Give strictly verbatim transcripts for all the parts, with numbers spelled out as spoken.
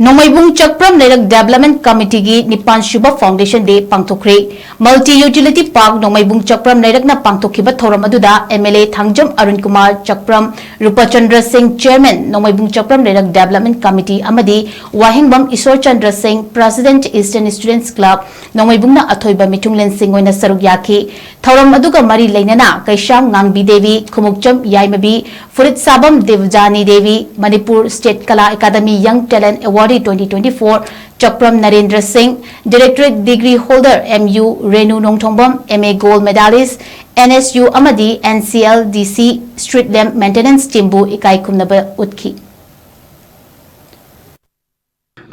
ꯅꯣꯡꯃꯩꯕꯨꯡ ꯆꯛꯄ꯭ꯔꯝ ꯂꯩꯔꯛ Development Committeeꯒꯤ ꯅꯤꯄꯥꯟ ꯁꯨꯕ Foundation Day ꯄꯥꯡꯊꯣꯛꯈ꯭ꯔꯦ꯫ Multi Utility Park ꯅꯣꯡꯃꯩꯕꯨꯡ Chakpram ꯂꯩꯔꯛꯅ ꯄꯥꯡꯊꯣꯛꯈꯤꯕ ꯊꯧꯔꯝ ꯑꯗꯨꯗ M L A Thangjam Arun Kumar Chakpram, ꯔꯨꯄꯆꯟꯗ꯭ꯔ ꯁꯤꯡ, Chairman, ꯅꯣꯡꯃꯩꯕꯨꯡ ꯆꯛꯄ꯭ꯔꯝ ꯂꯩꯔꯛ Development Committee, ꯑꯃꯗꯤ ꯋꯥꯍꯦꯡꯕꯝ ꯏꯁꯣꯔ ꯆꯟꯗ꯭ꯔ ꯁꯤꯡ, President, Eastern Students Club, ꯅꯣꯡꯃꯩꯕꯨꯡꯅ ꯑꯊꯣꯏꯕ ꯃꯤꯊꯨꯡꯂꯦꯟꯁꯤꯡ ꯑꯣꯏꯅ ꯁꯔꯨꯛ ꯌꯥꯈꯤ꯫ ꯊꯧꯔꯝ ꯑꯗꯨꯒ ꯃꯔꯤ ꯂꯩꯅꯅ ꯀꯩꯁꯥꯝ ꯉꯥꯡꯕꯤ ꯗꯦꯕꯤ, ꯈꯨꯃꯨꯛꯆꯝ ꯌꯥꯏꯃꯕꯤ, ꯐꯨꯔꯤꯠ ꯁꯥꯕꯝ ꯗꯦꯕꯖꯥꯅꯤ Devi, Manipur State Kala Academy Young Talent Awardee twenty twenty-four, Chakpram Narendra ꯁꯤꯡ, Directorate Degree Holder, M U, Renu Nongthongbam, M A Gold Medalist, N S U ꯑꯃꯗꯤ N C L D C Street Lamp Maintenance Teamꯕꯨ ꯏꯀꯥꯏ ꯈꯨꯝꯅꯕ ꯎꯠꯈꯤ꯫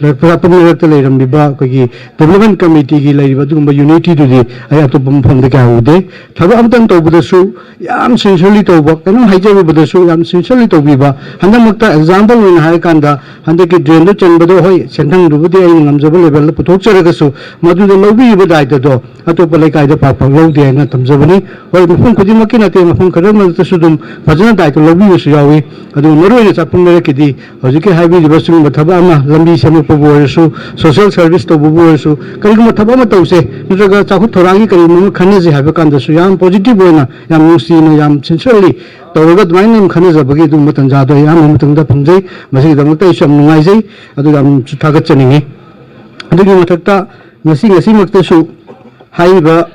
ꯂꯩꯔꯛ ꯂꯩꯔꯛꯇ ꯂꯩꯔꯝꯂꯤꯕ ꯑꯩꯈꯣꯏꯒꯤ Development Committeeꯒꯤ ꯂꯩꯔꯤꯕ ꯑꯗꯨꯒꯨꯝꯕ unityꯗꯨꯗꯤ ꯑꯩ ꯑꯇꯣꯞꯄ ꯃꯐꯝꯗ ꯀꯌꯥ ꯎꯗꯦ꯫ ꯊꯕꯛ ꯑꯃꯇꯪ ꯇꯧꯕꯗꯁꯨ ꯌꯥꯝ sincerely ꯇꯧꯕ, ꯀꯩꯅꯣꯝ ꯍꯥꯏꯖꯔꯨꯕꯗꯁꯨ ꯌꯥꯝ sincerely ꯇꯧꯕꯤꯕ꯫ ꯍꯟꯗꯛꯃꯛꯇ example ꯑꯣꯏꯅ ꯍꯥꯏꯔꯀꯥꯟꯗ, ꯍꯟꯗꯛꯀꯤ drainꯗꯨ ꯆꯟꯕꯗꯣ, ꯍꯣꯏ, ꯁꯦꯟꯊꯪꯗꯨꯕꯨꯗꯤ ꯑꯩꯅ ꯉꯝꯖꯕ levelꯗ ꯄꯨꯊꯣꯛꯆꯔꯒꯁꯨ, ꯃꯗꯨꯗ ꯂꯧꯕꯤꯔꯤꯕ ꯗꯥꯏꯇꯗꯣ ꯑꯇꯣꯞꯄ ꯂꯩꯀꯥꯏꯗ ꯄꯥꯛ ꯄꯥꯛ ꯂꯧꯗꯦ ꯍꯥꯏꯅ ꯊꯝꯖꯕꯅꯤ꯫ ꯍꯣꯏ, ꯃꯐꯝ ꯈꯨꯗꯤꯡꯃꯛꯀꯤ ꯅꯠꯇꯦ, ꯃꯐꯝ ꯈꯔ ꯃꯔꯛꯇꯁꯨ ꯑꯗꯨꯝ ꯐꯖꯅ ꯗꯥꯏꯇ ꯂꯧꯕꯤꯕꯁꯨ ꯌꯥꯎꯏ꯫ ꯑꯗꯨꯒ ꯃꯔꯨꯑꯣꯏꯅ ꯆꯥꯛꯄꯝ ꯂꯩꯔꯛꯀꯤꯗꯤ ꯍꯧꯖꯤꯛꯀꯤ ꯍꯥꯏꯕꯤꯔꯤꯕ ꯁꯤꯒꯨꯝꯕ ꯊꯕꯛ ꯑꯃ, ꯂꯝꯕꯤ ꯁꯦꯝꯃꯛꯄꯕꯨ ꯑꯣꯏꯔꯁꯨ, social service ꯇꯧꯕꯕꯨ ꯑꯣꯏꯔꯁꯨ, ꯀꯔꯤꯒꯨꯝꯕ ꯊꯕꯛ ꯑꯃ ꯇꯧꯁꯦ, ꯅꯠꯇ꯭ꯔꯒ ꯆꯥꯎꯈꯠ ꯊꯧꯔꯥꯡꯒꯤ ꯀꯔꯤꯒꯨꯝꯕ ꯑꯃ ꯈꯟꯅꯁꯦ ꯍꯥꯏꯕ ꯀꯥꯟꯗꯁꯨ ꯌꯥꯝ positive ꯑꯣꯏꯅ, ꯌꯥꯝ ꯅꯨꯡꯁꯤꯅ, ꯌꯥꯝ sincerely ꯇꯧꯔꯒ ꯑꯗꯨꯃꯥꯏꯅ ꯑꯗꯨꯝ ꯈꯟꯅꯖꯕꯒꯤ ꯑꯗꯨꯒꯨꯝꯕ ꯇꯥꯟꯖꯥꯗꯣ ꯑꯩ ꯑꯌꯥꯝꯕ ꯃꯇꯝꯗ ꯐꯪꯖꯩ꯫ ꯃꯁꯤꯒꯤꯗꯃꯛꯇ ꯑꯩꯁꯨ ꯌꯥꯝ ꯅꯨꯡꯉꯥꯏꯖꯩ꯫ ꯑꯗꯨꯒ ꯌꯥꯝꯁꯨ ꯊꯥꯒꯠꯆꯅꯤꯡꯉꯤ꯫ ꯑꯗꯨꯒꯤ ꯃꯊꯛꯇ ꯉꯁꯤ, ꯉꯁꯤꯃꯛꯇꯁꯨ ꯍꯥꯏꯔꯤꯕ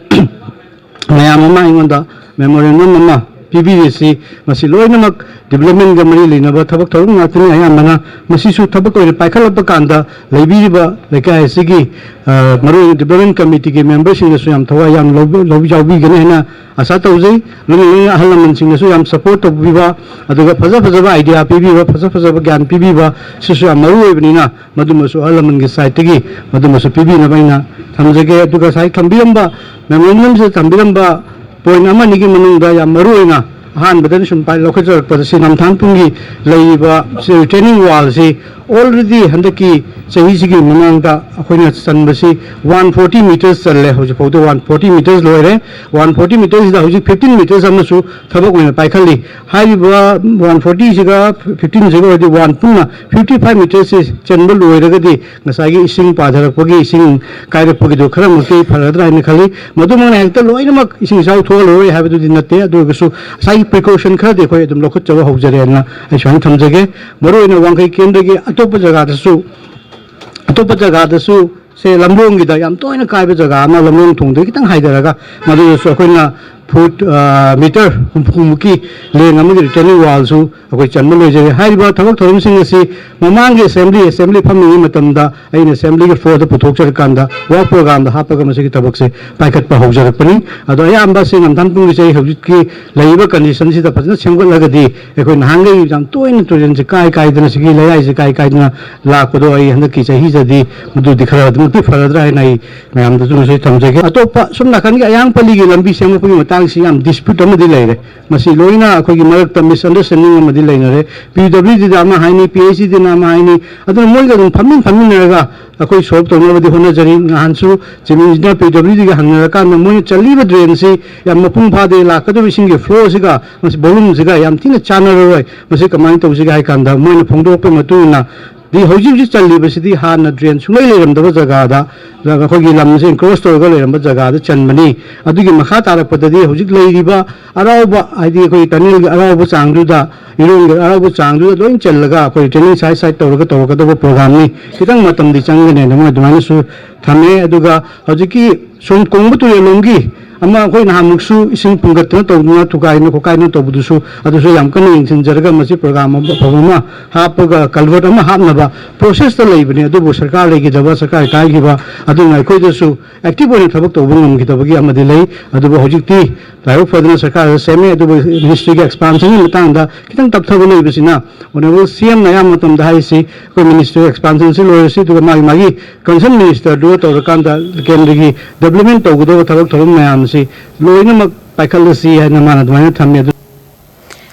ꯃꯌꯥꯝ ꯑꯃ ꯑꯩꯉꯣꯟꯗ memorandum ꯑꯃ ꯄꯤꯕꯤꯔꯤꯁꯤ, ꯃꯁꯤ ꯂꯣꯏꯅꯃꯛ developmentꯒ ꯃꯔꯤ ꯂꯩꯅꯕ ꯊꯕꯛ ꯊꯧꯔꯝ ꯉꯥꯛꯇꯅꯤ꯫ ꯑꯌꯥꯝꯕꯅ ꯃꯁꯤꯁꯨ ꯊꯕꯛ ꯑꯣꯏꯅ ꯄꯥꯏꯈꯠꯂꯛꯄ ꯀꯥꯟꯗ ꯂꯩꯕꯤꯔꯤꯕ ꯂꯩꯀꯥꯏ ꯑꯁꯤꯒꯤ, ꯑ, ꯃꯔꯨꯑꯣꯏꯅ development committeeꯒꯤ memberꯁꯤꯡꯅꯁꯨ ꯌꯥꯝ ꯊꯋꯥꯏ ꯌꯥꯝ ꯂꯧꯕ-, ꯂꯧ-, ꯌꯥꯎꯕꯤꯒꯅꯤ ꯍꯥꯏꯅ ꯑꯥꯁꯥ ꯇꯧꯖꯩ꯫ ꯂꯣꯏꯅ ꯂꯣꯏꯅ ꯑꯍꯜ ꯂꯃꯟꯁꯤꯡꯅꯁꯨ ꯌꯥꯝ support ꯇꯧꯕꯤꯕ, ꯑꯗꯨꯒ ꯐꯖ ꯐꯖꯕ idea ꯄꯤꯕꯤꯕ, ꯐꯖ ꯐꯖꯕ ꯒ꯭ꯌꯥꯟ ꯄꯤꯕꯤꯕ, ꯁꯤꯁꯨ ꯌꯥꯝ ꯃꯔꯨ ꯑꯣꯏꯕꯅꯤꯅ, ꯃꯗꯨꯃꯁꯨ ꯑꯍꯜ ꯂꯃꯟꯒꯤ sideꯇꯒꯤ ꯃꯗꯨꯃꯁꯨ ꯄꯤꯕꯤꯅꯕ ꯑꯩꯅ ꯊꯝꯖꯒꯦ꯫ ꯑꯗꯨꯒ ꯉꯁꯥꯏ ꯊꯝꯕꯤꯔꯝꯕ, memorandumꯁꯤꯗ ꯊꯝꯕꯤꯔꯝꯕ point ꯑꯃ ꯑꯅꯤꯒꯤ ꯃꯅꯨꯡꯗ ꯌꯥꯝ ꯃꯔꯨ ꯑꯣꯏꯅ ꯑꯍꯥꯟꯕꯗ ꯁꯨꯝ ꯄꯥꯏ-, ꯂꯧꯈꯠꯆꯔꯛꯄꯗ ꯁꯤ ꯅꯝꯊꯥꯡꯄꯨꯡꯒꯤ ꯂꯩꯔꯤꯕ ꯁꯤ retaining wallꯁꯤ already ꯍꯟꯗꯛꯀꯤ ꯆꯍꯤꯁꯤꯒꯤ ꯃꯃꯥꯡꯗ ꯑꯩꯈꯣꯏꯅ ꯆꯟꯕꯁꯤ ꯋꯥꯟ ꯐꯣꯔꯇꯤ ꯃꯤꯇꯔꯁ ꯆꯜꯂꯦ꯫ ꯍꯧꯖꯤꯛ ꯐꯥꯎꯗ ꯋꯥꯟ ꯐꯣꯔꯇꯤ ꯃꯤꯇꯔꯁ ꯂꯣꯏꯔꯦ꯫ ꯋꯥꯟ ꯐꯣꯔꯇꯤ ꯃꯤꯇꯔꯁꯤꯗ ꯍꯧꯖꯤꯛ ꯐꯤꯐꯇꯤꯟ ꯃꯤꯇꯔꯁ ꯑꯃꯁꯨ ꯊꯕꯛ ꯑꯣꯏꯅ ꯄꯥꯏꯈꯠꯂꯤ꯫ ꯍꯥꯏꯔꯤꯕ ꯋꯥꯟ ꯐꯣꯔꯇꯤꯁꯤꯒ ꯐꯤꯐꯇꯤꯟꯁꯤꯒ ꯑꯣꯏꯔꯗꯤ ꯋꯥꯟ ꯄꯨꯟꯅ ꯐꯤꯐꯇꯤ ꯐꯥꯏꯚ ꯃꯤꯇꯔꯁꯤ ꯆꯟꯕ ꯂꯣꯏꯔꯒꯗꯤ ꯉꯁꯥꯏꯒꯤ ꯏꯁꯤꯡ ꯄꯥꯊꯔꯛꯄꯒꯤ, ꯏꯁꯤꯡ ꯀꯥꯏꯔꯛꯄꯒꯤꯗꯣ ꯈꯔ ꯃꯈꯩ ꯐꯔꯗ꯭ꯔꯥ ꯍꯥꯏꯅ ꯈꯜꯂꯤ꯫ ꯃꯗꯨꯃꯛꯅ ꯍꯦꯛꯇ ꯂꯣꯏꯅꯃꯛ ꯏꯁꯤꯡ ꯏꯆꯥꯎ ꯊꯣꯛꯍꯜꯂꯔꯣꯏ ꯍꯥꯏꯕꯗꯨꯗꯤ ꯅꯠꯇꯦ꯫ ꯑꯗꯨ ꯑꯣꯏꯔꯒꯁꯨ ꯉꯁꯥꯏꯒꯤ ꯄ꯭ꯔꯤꯀꯣꯁꯟ ꯈꯔꯗꯤ ꯑꯩꯈꯣꯏ ꯑꯗꯨꯝ ꯂꯧꯈꯠꯆꯕ ꯍꯧꯖꯔꯦꯅ ꯑꯩ ꯁꯨꯃꯥꯏꯅ ꯊꯝꯖꯒꯦ꯫ ꯃꯔꯨꯑꯣꯏꯅ ꯋꯥꯡꯈꯩ ꯀꯦꯟꯗ꯭ꯔꯒꯤ ꯑꯇꯣꯞꯄ ꯖꯒꯥꯗꯁꯨ, ꯑꯇꯣꯞꯄ ꯖꯒꯥꯗꯁꯨ, ꯁꯦ, ꯂꯝꯂꯣꯡꯒꯤꯗ ꯌꯥꯝ ꯇꯣꯏꯅ ꯀꯥꯏꯕ ꯖꯒꯥ ꯑꯃ, ꯂꯝꯂꯣꯡ ꯊꯣꯡꯗꯒꯤ ꯈꯤꯇꯪ ꯍꯥꯏꯊꯔꯒ, ꯃꯗꯨꯗꯁꯨ ꯑꯩꯈꯣꯏꯅ ꯐꯨꯠ, ꯑ, ꯃꯤꯇꯔ ꯍꯨꯝꯐꯨꯃꯨꯛꯀꯤ ꯂꯦꯡ ꯑꯃꯒꯤ ꯔꯤꯇꯔꯅꯤꯡ ꯋꯥꯜꯁꯨ ꯑꯩꯈꯣꯏ ꯆꯟꯕ ꯂꯣꯏꯖꯔꯦ꯫ ꯍꯥꯏꯔꯤꯕ ꯊꯕꯛ ꯊꯧꯔꯝꯁꯤꯡ ꯑꯁꯤ ꯃꯃꯥꯡꯒꯤ ꯑꯦꯁꯦꯝꯕ꯭ꯂꯤ, ꯑꯦꯁꯦꯝꯕ꯭ꯂꯤ ꯐꯝꯂꯤꯉꯩ ꯃꯇꯝꯗ ꯑꯩꯅ ꯑꯦꯁꯦꯝꯕ꯭ꯂꯤꯒꯤ ꯐ꯭ꯂꯣꯔꯗ ꯄꯨꯊꯣꯛꯆꯔꯀꯥꯟꯗ ꯋꯥꯔꯛ ꯄ꯭ꯔꯣꯒ꯭ꯔꯥꯝꯗ ꯍꯥꯞꯄꯒ ꯃꯁꯤꯒꯤ ꯊꯕꯛꯁꯦ ꯄꯥꯏꯈꯠꯄ ꯍꯧꯖꯔꯛꯄꯅꯤ꯫ ꯑꯗꯣ ꯑꯌꯥꯝꯕ ꯁꯤ ꯉꯝꯊꯥꯝ ꯄꯨꯡꯒꯤꯁꯦ ꯑꯩ ꯍꯧꯖꯤꯛꯀꯤ ꯂꯩꯔꯤꯕ ꯀꯟꯗꯤꯁꯟꯁꯤꯗ ꯐꯖꯅ ꯁꯦꯝꯒꯠꯂꯒꯗꯤ ꯑꯩꯈꯣꯏ ꯅꯍꯥꯟꯈꯩ ꯌꯥꯝ ꯇꯣꯏꯅ ꯇꯨꯔꯦꯟꯁꯦ ꯀꯥꯏ ꯀꯥꯏꯗꯅ, ꯁꯤꯒꯤ ꯂꯩꯔꯥꯏꯁꯦ ꯀꯥꯏ ꯀꯥꯏꯗꯅ ꯂꯥꯛꯄꯗꯣ ꯑꯩ ꯍꯟꯗꯛꯀꯤ ꯆꯍꯤꯗꯗꯤ ꯃꯗꯨꯗꯤ ꯈꯔ ꯑꯗꯨꯃꯛꯇꯤ ꯐꯔꯗ꯭ꯔꯥ ꯍꯥꯏꯅ ꯑꯩ ꯃꯌꯥꯝꯗꯁꯨ ꯃꯁꯤ ꯊꯝꯖꯒꯦ꯫ ꯑꯇꯣꯞꯄ ꯁꯣꯝ ꯅꯥꯀꯟꯒꯤ ꯑꯌꯥꯡꯄꯜꯂꯤꯒꯤ ꯂꯝꯕꯤ ꯁꯦꯝꯃꯛꯄꯒꯤ ꯃꯇꯥꯡꯁꯤ ꯌꯥꯝ ꯗꯤꯁꯄ꯭ꯌꯨꯠ ꯑꯃꯗꯤ ꯂꯩꯔꯦ꯫ ꯃꯁꯤ ꯂꯣꯏꯅ ꯑꯩꯈꯣꯏꯒꯤ ꯃꯔꯛꯇ ꯃꯤꯁꯑꯟꯗꯔꯁ꯭ꯇꯦꯟꯗꯤꯡ ꯑꯃꯗꯤ ꯂꯩꯅꯔꯦ꯫ ꯄꯤ ꯗꯕ꯭ꯂꯤꯎ ꯗꯤꯗ ꯑꯃ ꯍꯥꯏꯅꯤ, ꯄꯤ ꯑꯩꯆ ꯏꯗꯤꯅ ꯑꯃ ꯍꯥꯏꯅꯤ, ꯑꯗꯨꯅ ꯃꯣꯏꯒ ꯑꯗꯨꯝ ꯐꯝꯃꯤꯟ ꯐꯝꯃꯤꯟꯅꯔꯒ ꯑꯩꯈꯣꯏ ꯁꯣꯜꯕ ꯇꯧꯅꯕꯗꯤ ꯍꯣꯠꯅꯖꯔꯤ꯫ ꯅꯍꯥꯟꯁꯨ ꯆꯤꯞ ꯏꯟꯖꯤꯅꯤꯌꯔ ꯄꯤ ꯗꯕ꯭ꯂꯤꯎ ꯗꯤꯒ ꯍꯪꯅꯔꯀꯥꯟꯗ ꯃꯣꯏꯅ ꯆꯜꯂꯤꯕ ꯗ꯭ꯔꯦꯟꯁꯤ ꯌꯥꯝ ꯃꯄꯨꯡ ꯐꯥꯗꯦ, ꯂꯥꯛꯀꯗꯧꯔꯤꯕ ꯏꯁꯤꯡꯒꯤ ꯐ꯭ꯂꯣꯁꯤꯒ ꯃꯁꯤ ꯚꯣꯂꯨꯝꯁꯤꯒ ꯌꯥꯝ ꯊꯤꯅ ꯆꯥꯟꯅꯔꯔꯣꯏ, ꯃꯁꯤ ꯀꯃꯥꯏꯅ ꯇꯧꯁꯤꯒꯦ ꯍꯥꯏ ꯀꯥꯟꯗ ꯃꯣꯏꯅ ꯐꯣꯡꯗꯣꯔꯛꯄꯒꯤ ꯃꯇꯨꯡ ꯏꯟꯅ ꯗꯤ ꯍꯧꯖꯤꯛ ꯍꯧꯖꯤꯛ ꯆꯜꯂꯤꯕꯁꯤꯗꯤ ꯍꯥꯟꯅ ꯗ꯭ꯔꯦꯟ ꯁꯨꯡꯂꯩ ꯂꯩꯔꯝꯗꯕ ꯖꯒꯥꯗ, ꯑꯩꯈꯣꯏꯒꯤ ꯂꯝꯁꯦ ꯑꯦꯟꯀ꯭ꯔꯣꯁ ꯇꯧꯔꯒ ꯂꯩꯔꯝꯕ ꯖꯒꯥꯗ ꯆꯟꯕꯅꯤ꯫ ꯑꯗꯨꯒꯤ ꯃꯈꯥ ꯇꯥꯔꯛꯄꯗꯗꯤ ꯍꯧꯖꯤꯛ ꯂꯩꯔꯤꯕ ꯑꯔꯥꯎꯕ, ꯍꯥꯏꯗꯤ ꯑꯩꯈꯣꯏ ꯇꯅꯦꯜꯒꯤ ꯑꯔꯥꯎꯕ ꯆꯥꯡꯗꯨꯗ, ꯏꯔꯣꯡꯒꯤ ꯑꯔꯥꯎꯕ ꯆꯥꯡꯗꯨꯗ ꯂꯣꯏ ꯆꯜꯂꯒ ꯑꯩꯈꯣꯏ ꯗ꯭ꯔꯦꯅꯦꯖ ꯁꯥꯏꯠ ꯁꯥꯏꯠ ꯇꯧꯔꯒ ꯇꯧꯔꯛꯀꯗꯕ ꯄ꯭ꯔꯣꯒ꯭ꯔꯥꯝꯅꯤ꯫ ꯈꯤꯇꯪ ꯃꯇꯝꯗꯤ ꯆꯪꯒꯅꯤ ꯑꯗꯨꯃꯥꯏꯅ ꯑꯗꯨꯃꯥꯏꯅꯁꯨ ꯊꯝꯃꯦ꯫ ꯑꯗꯨꯒ ꯍꯧꯖꯤꯛꯀꯤ ꯁꯣꯝ ꯀꯣꯡꯕ ꯇꯨꯔꯦꯜꯂꯣꯝꯒꯤ ꯑꯃ ꯑꯩꯈꯣꯏ ꯅꯍꯥꯟꯃꯨꯛꯁꯨ ꯏꯁꯤꯡ ꯐꯨꯡꯒꯠꯇꯅ ꯇꯧꯗꯅ ꯊꯨꯒꯥꯏꯗꯅ ꯈꯣꯠꯀꯥꯏꯗꯅ ꯇꯧꯕꯗꯨꯁꯨ, ꯑꯗꯨꯁꯨ ꯌꯥꯝ ꯀꯟꯅ ꯌꯦꯡꯁꯤꯟꯖꯔꯒ ꯃꯁꯤ ꯄ꯭ꯔꯣꯒ꯭ꯔꯥꯝ ꯑꯃ ꯑꯐꯕ ꯑꯃ ꯍꯥꯞꯄꯒ ꯀꯜꯚꯔꯠ ꯑꯃ ꯍꯥꯞꯅꯕ ꯄ꯭ꯔꯣꯁꯦꯁꯇ ꯂꯩꯕꯅꯤ꯫ ꯑꯗꯨꯕꯨ ꯁꯔꯀꯥꯔ ꯂꯩꯈꯤꯗꯕ, ꯁꯔꯀꯥꯔ ꯀꯥꯏꯈꯤꯕ, ꯑꯗꯨꯅ ꯑꯩꯈꯣꯏꯗꯁꯨ ꯑꯦꯛꯇꯤꯚ ꯑꯣꯏꯅ ꯊꯕꯛ ꯇꯧꯕ ꯉꯝꯈꯤꯗꯕꯒꯤ ꯑꯃꯗꯤ ꯂꯩ꯫ ꯑꯗꯨꯕꯨ ꯍꯧꯖꯤꯛꯇꯤ ꯂꯥꯏꯕꯛ ꯐꯗꯅ ꯁꯔꯀꯥꯔꯗ ꯁꯦꯝꯃꯦ꯫ ꯑꯗꯨꯕꯨ ꯃꯤꯅꯤꯁꯇ꯭ꯔꯤꯒꯤ ꯑꯦꯛꯁꯄꯥꯟꯁꯟꯒꯤ ꯃꯇꯥꯡꯗ ꯈꯤꯇꯪ ꯇꯞꯊꯕ ꯂꯩꯕꯁꯤꯅ ꯑꯣꯅꯔꯦꯕꯜ ꯁꯤ ꯑꯦꯝꯅ ꯑꯌꯥꯝꯕ ꯃꯇꯝꯗ ꯍꯥꯏꯔꯤꯁꯤ ꯑꯩꯈꯣꯏ ꯃꯤꯅꯤꯁꯇ꯭ꯔꯤ ꯑꯦꯛꯁꯄꯥꯟꯁꯟꯁꯤ ꯂꯣꯏꯔꯁꯤ, ꯑꯗꯨꯒ ꯃꯥꯒꯤ ꯃꯥꯒꯤ ꯀꯟꯁꯔꯟ ꯃꯤꯅꯤꯁꯇꯔꯗꯨꯒ ꯇꯧꯔꯀꯥꯟꯗ ꯀꯦꯟꯗ꯭ꯔꯒꯤ ꯗꯦꯕꯂꯞꯃꯦꯟ ꯇꯧꯒꯗꯕ ꯊꯕꯛ ꯊꯧꯔꯝ ꯃꯌꯥꯝꯁꯤ ꯂꯣꯏꯅꯃꯛ ꯄꯥꯏꯈꯠꯂꯁꯤ ꯍꯥꯏꯅ ꯃꯥꯅ ꯑꯗꯨꯃꯥꯏꯅ ꯊꯝꯃꯤ꯫ ꯑꯗꯨ